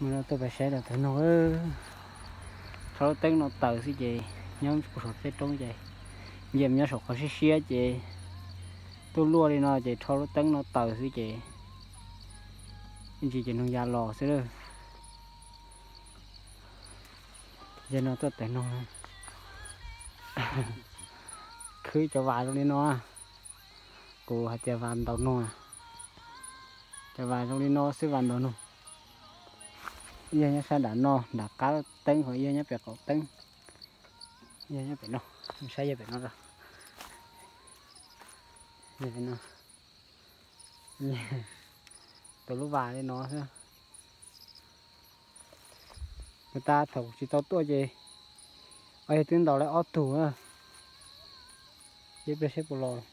Mus no tuaj pais saib rau tawg noog, rho lub teeb no taws xwb ces nyob puag saum tej roob ces, nce mus nyob saum qhov siab siab ces, tuaj luaj li no ces rho lub teeb no taws xwb ces, ib ntsis ces noog ya los xwb lawm. Yog no tuaj tawg noog, khwb cov vas zoo li no. Kuv hais tias vas ntaus noog, cov vas zoo li no xwb vas ntaus noog. Yog nyob sab nram no, nram qab teeb, ho yog nyob pem qaum teeb. Yog nyob pem no, saib yog pem no, tus lub vas li no xwb. Ua tas thaum tsis tau tuaj ces, o yog twb ntaus lawm ob tug, ib pliag seb puas los.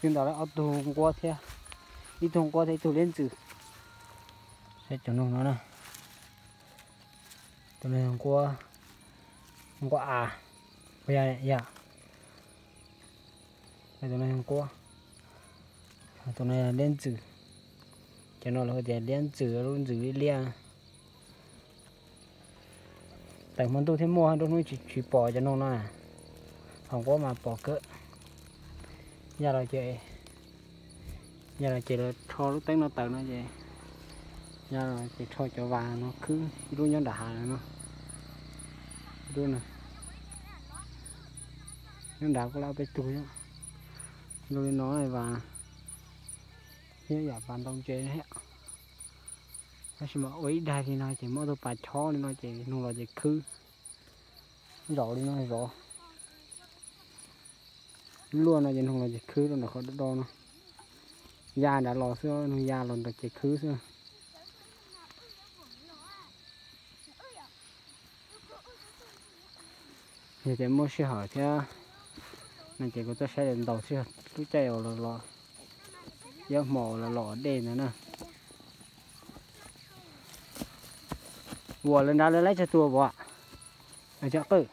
Twb ntaus lawm ob tug nquab thiab, ib tug nquab thiab ib tug liab ntxwm. Saib cov noog no na, tus no nquab, nquab av, yam, tus no nquab, tus no liab ntxwm. Cov no lawv hu tias liab ntxwm, lub ntxwm liab liab. Tawm hmo ntuj thiab muaj, nruab hnub tsis pom cov noog no. Ho nquab mas pom kawg. Yaj los ces, yaj los ces lawv rho lub teeb no taws no ces, yaj los ces rho cov vas no khwb, ib lub nyob nram hav no, ib lub no nyob nrad kuj lawm peb tug. Zoo li no vas thiab yam vas ntau ntses thiab. Tab sis mas ua ib daig li no ces muab tus pas chob li no ces noog los ces khwb. Zov li no zov. Luaj no ces noog los ces khwb rau nram qhov do do no. Ya nrad los xwb, noog ya los nrad ces khwb xwb. Yog tias muaj sij hawm thiab no ces kuv tuaj saib daim ntaus sij hawm lub caij uas los, ib hmo los los dej ntawd na. Ua lawv nrad lawv laib tsawg tus vauv? Cov qwj,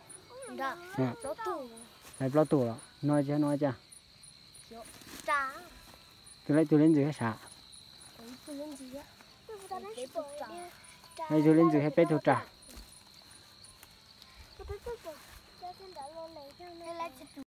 plaub tug los no, no cas? Tus laib tug liab ntxwm thiab sav? Ib tug liab ntxwm thiab peb tug ras.